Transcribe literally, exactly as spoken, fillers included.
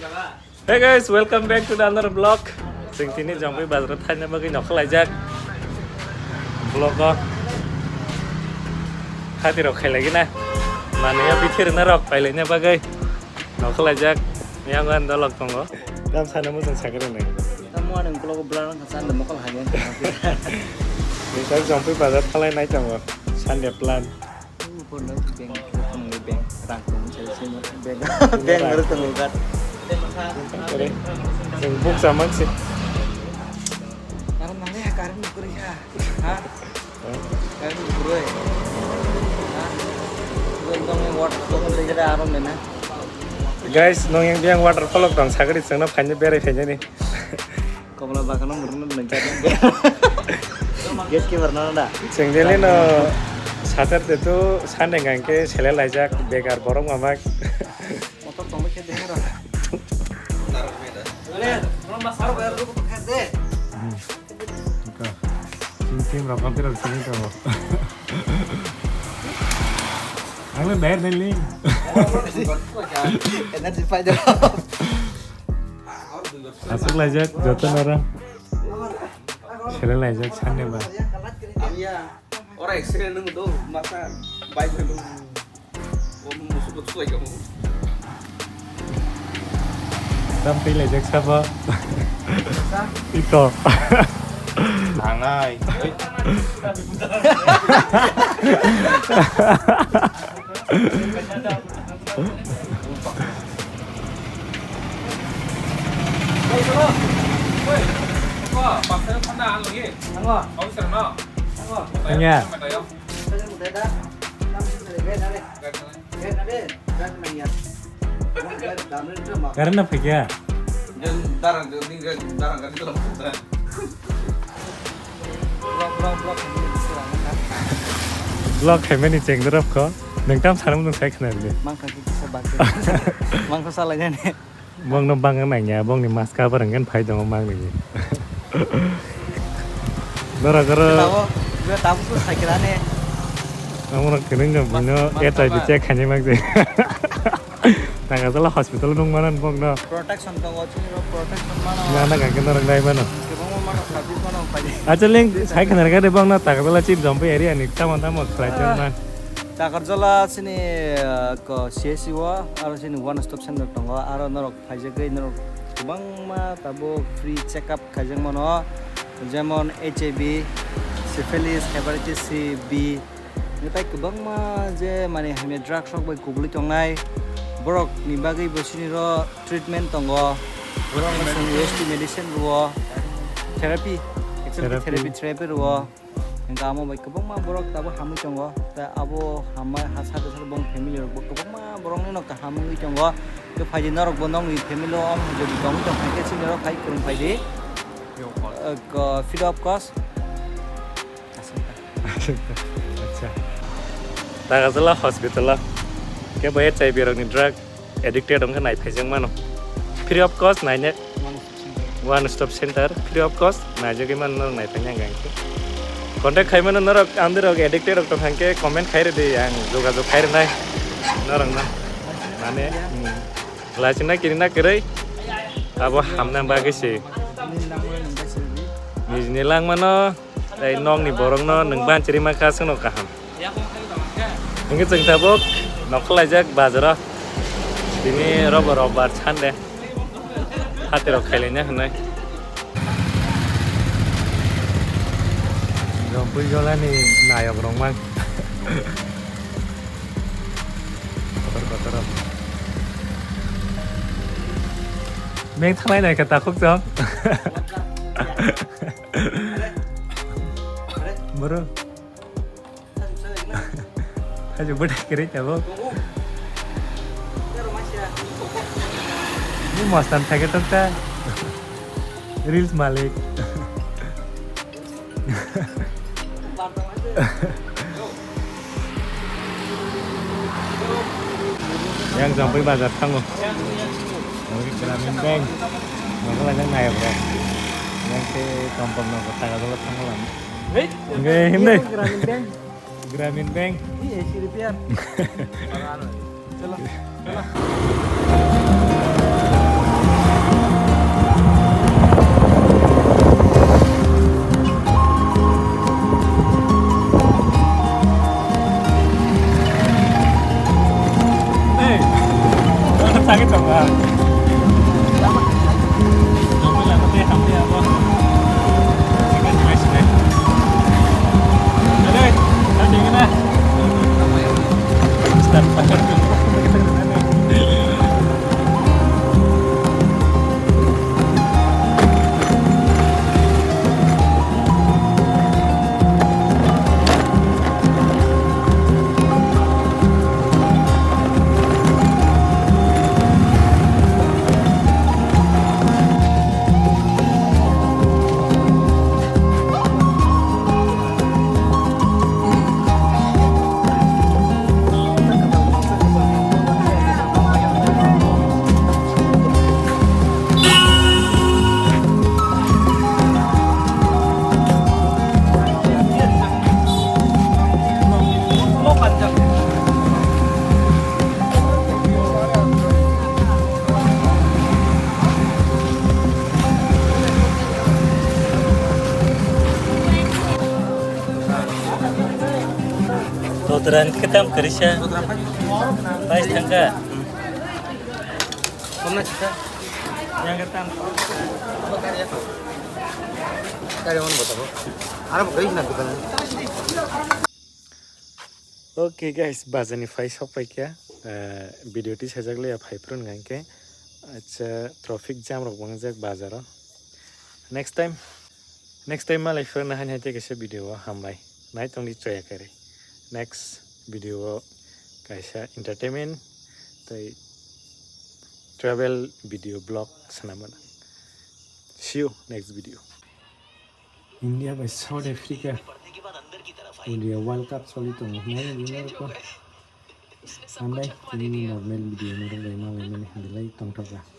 Hey guys, welcome back to the another vlog. Chwng tini Jongpui bazar o thaina bagwi nokha laijak. Vlog o hati rok khailai gina. Mani ya bithir na rok pailai na bagwi nokha laijak. Yang an dolok tongo. Tam sana mo sang sakre nai. Tamo ani ukolog bwla nang khasan de mokol hanya. Ni sa Jongpui bazar thalai nai tongo. Sunday plan. Uporno bank, bank, rang tong chai chai bank, bank aro tong gat. Kare. Yang buk saman sih. Karan nang ya, karan nukuri ya. Ha? Karan nukuri. Ha? Gua tong yang waterfall nang ya, aron na. Guys, nong yang biang waterfall tong sagri sengna phanya berai phanya ni. Komla bakano murung nang jani. Gatekeeper no da. Chengdeli no Saturday to Sunday hingke sele laijak begar borok mamak. Motor tongba khe dehera. Ale, no masar bayar ko khe de. Tim tim rok kampir rok sini to. Ang le bayar deli. Energy fighter. Aswk laijak joto nara. Sele laijak sanne ba. Ora accident nung do masa bike nung. Om musu ko tuai kamu. Tam tei laijak sabo. Iko. Tangai. Tanya. Karena apa ya? Vlog khaimani cheng dorop kho. Neng tam sanam nung sai khna le. Mangkha kisa bak. Mangkha salai jani. Bongno bangna nangya, bongni maska barang kan phai tongo mangni. Dora goro. Tabo, tabo ko sakirane. Amro kene no bino H I V check khani magde. Tagasala hospital nung manan bongno. Protection tongo, chini ro protection mano. Na na gangke norok nai mano. Kebangma mano service mano phai. Acha leng sai khana rega de bongno Tagasala chini Jompo area ni tamo tamo khlai man. Tagarjala chini, ah, ko C S C o, aro chini one stop center tongo, aro norok phaijagwi norok kwbangma tabuk free check up khaijak mano, jemon H I V, syphilis, hepatitis C, B, tei kwbangma je mani hamya drugs rok bai kubulwi tongnai, borok ni bagwi bo chini ro treatment tongo, borok ni chwng waste medicine rwo, therapy, actually therapy, therapy, therapy rwo. Hingke amo bai kwbangma borok tabuk hamwi tongo, tei abo hamma ha sade sade bong family rok bo kwbangma borok no kaham wngwi tongo. Tei phaidi norok bo nokni family o om jodi tongwi tong kha khe chini rok hai kwrwng phaidi. Yo, kos. Eh, ko-, free of cost. Acha. Tagasala hospital o. Kebo H I V rok ni drug addicted wngkha nai phaijak mano. Free of cost naine. One stop center, free of cost, naijagwi mano norok naiphai hwnka hwnkhe. Contact khai mano norok, amdi rok addicted rok tong hwnkhe comment khai rwdi, ang jogajog khai rwnai norokno. Mane, hmm, lachina kirina kwrwi, abo hamna bagwi se. Nijini langmano, tei nokni borokno nwng banchiri mankha, chwngno kaham. Hingke chwng tabuk nokha laijak bazaro. Tini robo rokbar Sunday. Hati rok khailaina hwnwi. Rompui jolani nayok rok mang. Kotor kotor rok. Meng thalai nai khe takhuk chong. Bro. Aja bwdai kwrwi tabuk. Ni mostan thage tok ta. Reels malik. Yang Jampui bazar thango. Yang Gramin Bank. Mangala yang naik bro. Yang ke kompon no kota kalau thango lama. Hei, enggak, ini. Gramin Bank. Gramin Bank. Ini A C repair. Chalo, chalo. Chalo. Totran kitam karisa. Pais thangka. Komna chita. Yang ketam. Kari on botabo. Ara bo karisa na kitam. Okay guys, bazani phai sok pai kya. Eh, video ti sajak le phai prun ngai ke. Acha traffic jam rok bangjak bazaro. Next time, next time malai phirna hani hai tei kaisa video o hambai. Nai tongdi choya kari. Next video o kaisa entertainment tei travel video blog sanamana. See you next video. India by South Africa. India World Cup soli tongo. Nai winner ko. Hambai, tini normal video norok bai malai mani delai tongthok.